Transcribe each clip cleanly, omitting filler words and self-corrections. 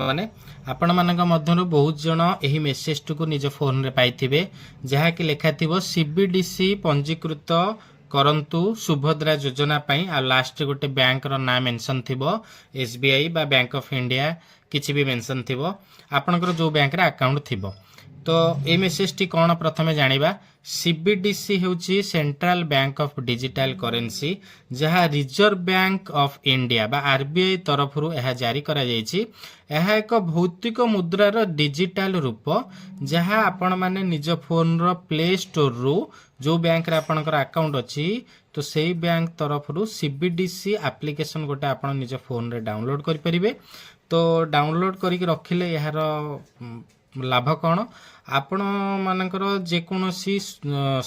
ମାନେ ଆପଣମାନଙ୍କ ମଧ୍ୟରୁ ବହୁତ ଜଣ ଏହି ମେସେଜଟିକୁ ନିଜ ଫୋନରେ ପାଇଥିବେ, ଯାହାକି ଲେଖାଥିବ "ସିବିଡିସି ପଞ୍ଜୀକୃତ କରନ୍ତୁ ସୁଭଦ୍ରା ଯୋଜନା ପାଇଁ"। ଆଉ ଲାଷ୍ଟରେ ଗୋଟେ ବ୍ୟାଙ୍କର ନାଁ ମେନସନ୍ ଥିବ, ଏସବିଆଇ ବା ବ୍ୟାଙ୍କ ଅଫ୍ ଇଣ୍ଡିଆ, କିଛି ବି ମେନସନ୍ ଥିବ, ଆପଣଙ୍କର ଯେଉଁ ବ୍ୟାଙ୍କରେ ଆକାଉଣ୍ଟ ଥିବ। ତ ଏଇ ମେସେଜଟି କ'ଣ, ପ୍ରଥମେ ଜାଣିବା। ସିବିଡିସି ହେଉଛି Central Bank of Digital Currency, ଯାହା ରିଜର୍ଭ ବ୍ୟାଙ୍କ ଅଫ୍ ଇଣ୍ଡିଆ ବା ଆରବିଆଇ ତରଫରୁ ଏହା ଜାରି କରାଯାଇଛି। ଏହା ଏକ ଭୌତିକ ମୁଦ୍ରାର ଡିଜିଟାଲ ରୂପ, ଯାହା ଆପଣମାନେ ନିଜ ଫୋନର ପ୍ଲେ ଷ୍ଟୋରରୁ, ଯେଉଁ ବ୍ୟାଙ୍କରେ ଆପଣଙ୍କର ଆକାଉଣ୍ଟ ଅଛି, ତ ସେଇ ବ୍ୟାଙ୍କ ତରଫରୁ ସିବିଡିସି ଆପ୍ଲିକେସନ ଗୋଟେ ଆପଣ ନିଜ ଫୋନରେ ଡାଉନଲୋଡ୍ କରିପାରିବେ। ତ ଡାଉନଲୋଡ୍ କରିକି ରଖିଲେ ଏହାର ଲାଭ କ'ଣ? ଆପଣମାନଙ୍କର ଯେକୌଣସି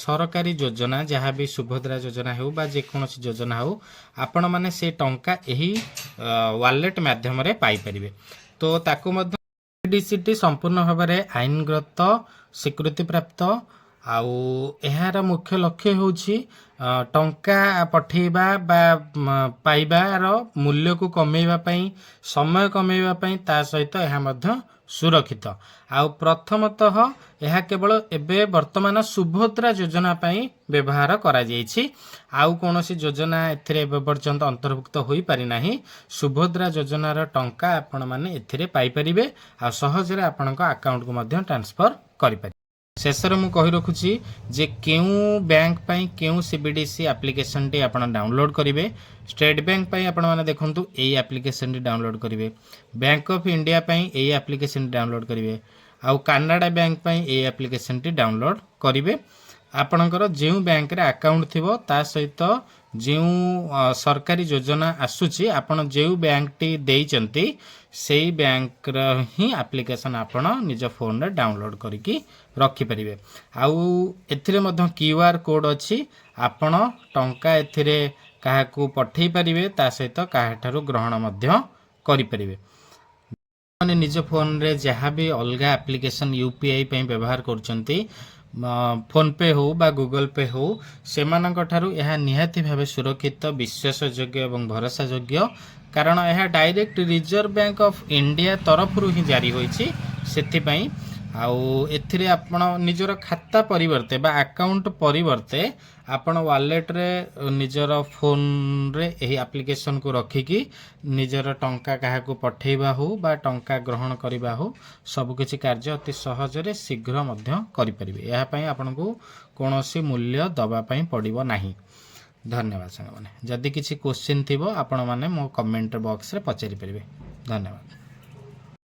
ସରକାରୀ ଯୋଜନା, ଯାହା ବି ସୁଭଦ୍ରା ଯୋଜନା ହେଉ ବା ଯେକୌଣସି ଯୋଜନା ହେଉ, ଆପଣମାନେ ସେ ଟଙ୍କା ଏହି ୱାଲେଟ୍ ମାଧ୍ୟମରେ ପାଇପାରିବେ। ତ ତାକୁ ମଧ୍ୟ ସିବିଡିସିଟି ସମ୍ପୂର୍ଣ୍ଣ ଭାବରେ ଆଇନଗତ ସ୍ୱୀକୃତିପ୍ରାପ୍ତ। ଆଉ ଏହାର ମୁଖ୍ୟ ଲକ୍ଷ୍ୟ ହେଉଛି ଟଙ୍କା ପଠେଇବା ବା ପାଇବାର ମୂଲ୍ୟକୁ କମେଇବା ପାଇଁ, ସମୟ କମେଇବା ପାଇଁ। ତା ସହିତ ଏହା ମଧ୍ୟ ସୁରକ୍ଷିତ। ଆଉ ପ୍ରଥମତଃ ଏହା କେବଳ ଏବେ ବର୍ତ୍ତମାନ ସୁଭଦ୍ରା ଯୋଜନା ପାଇଁ ବ୍ୟବହାର କରାଯାଇଛି। ଆଉ କୌଣସି ଯୋଜନା ଏଥିରେ ଏବେ ପର୍ଯ୍ୟନ୍ତ ଅନ୍ତର୍ଭୁକ୍ତ ହୋଇପାରିନାହିଁ। ସୁଭଦ୍ରା ଯୋଜନାର ଟଙ୍କା ଆପଣମାନେ ଏଥିରେ ପାଇପାରିବେ ଆଉ ସହଜରେ ଆପଣଙ୍କ ଆକାଉଣ୍ଟକୁ ମଧ୍ୟ ଟ୍ରାନ୍ସଫର କରିପାରିବେ। ଶେଷରେ ମୁଁ କହି ରଖୁଛି ଯେ କେଉଁ ବ୍ୟାଙ୍କ ପାଇଁ କେଉଁ ସିବିଡିସି ଆପ୍ଲିକେସନଟି ଆପଣ ଡାଉନଲୋଡ୍ କରିବେ। ଷ୍ଟେଟ୍ ବ୍ୟାଙ୍କ ପାଇଁ ଆପଣମାନେ ଦେଖନ୍ତୁ, ଏଇ ଆପ୍ଲିକେସନଟି ଡାଉନଲୋଡ୍ କରିବେ। ବ୍ୟାଙ୍କ ଅଫ୍ ଇଣ୍ଡିଆ ପାଇଁ ଏଇ ଆପ୍ଲିକେସନଟି ଡାଉନଲୋଡ୍ କରିବେ। ଆଉ କାନାଡ଼ା ବ୍ୟାଙ୍କ ପାଇଁ ଏଇ ଆପ୍ଲିକେସନଟି ଡାଉନଲୋଡ୍ କରିବେ। ଆପଣଙ୍କର ଯେଉଁ ବ୍ୟାଙ୍କରେ ଆକାଉଣ୍ଟ ଥିବ, ତା ସହିତ ଯେଉଁ ସରକାରୀ ଯୋଜନା ଆସୁଛି, ଆପଣ ଯେଉଁ ବ୍ୟାଙ୍କଟି ଦେଇଛନ୍ତି, ସେଇ ବ୍ୟାଙ୍କର ହିଁ ଆପ୍ଲିକେସନ ଆପଣ ନିଜ ଫୋନରେ ଡାଉନଲୋଡ୍ କରିକି ରଖିପାରିବେ। ଆଉ ଏଥିରେ ମଧ୍ୟ କ୍ୟୁଆର୍ କୋଡ୍ ଅଛି। ଆପଣ ଟଙ୍କା ଏଥିରେ କାହାକୁ ପଠେଇ ପାରିବେ, ତା ସହିତ କାହାଠାରୁ ଗ୍ରହଣ ମଧ୍ୟ କରିପାରିବେ। ମାନେ ନିଜ ଫୋନରେ ଯାହା ବି ଅଲଗା ଆପ୍ଲିକେସନ ୟୁପିଆଇ ପାଇଁ ବ୍ୟବହାର କରୁଛନ୍ତି, ଫୋନପେ ହଉ ବା ଗୁଗଲ ପେ ହଉ, ସେମାନଙ୍କ ଠାରୁ ଏହା ନିହାତି ଭାବେ ସୁରକ୍ଷିତ, ବିଶ୍ୱାସଯୋଗ୍ୟ ଏବଂ ଭରସାଯୋଗ୍ୟ, କାରଣ ଏହା direct reserve bank of India ତରଫରୁ ହିଁ ଜାରି ହୋଇଛି, ସେଥିପାଇଁ। ଆଉ ଏଥିରେ ଆପଣ ନିଜର ଖାତା ପରିବର୍ତ୍ତେ ବା ଆକାଉଣ୍ଟ ପରିବର୍ତ୍ତେ ଆପଣ ୱାଲେଟରେ ନିଜର ଫୋନରେ ଏହି ଆପ୍ଲିକେସନକୁ ରଖିକି ନିଜର ଟଙ୍କା କାହାକୁ ପଠେଇବା ହଉ ବା ଟଙ୍କା ଗ୍ରହଣ କରିବା ହଉ, ସବୁକିଛି କାର୍ଯ୍ୟ ଅତି ସହଜରେ ଶୀଘ୍ର ମଧ୍ୟ କରିପାରିବେ। ଏହା ପାଇଁ ଆପଣଙ୍କୁ କୌଣସି ମୂଲ୍ୟ ଦେବା ପାଇଁ ପଡ଼ିବ ନାହିଁ। ଧନ୍ୟବାଦ ସାଙ୍ଗମାନେ। ଯଦି କିଛି କୋଶ୍ଚିନ୍ ଥିବ, ଆପଣମାନେ ମୋ କମେଣ୍ଟ ବକ୍ସରେ ପଚାରି ପାରିବେ। ଧନ୍ୟବାଦ।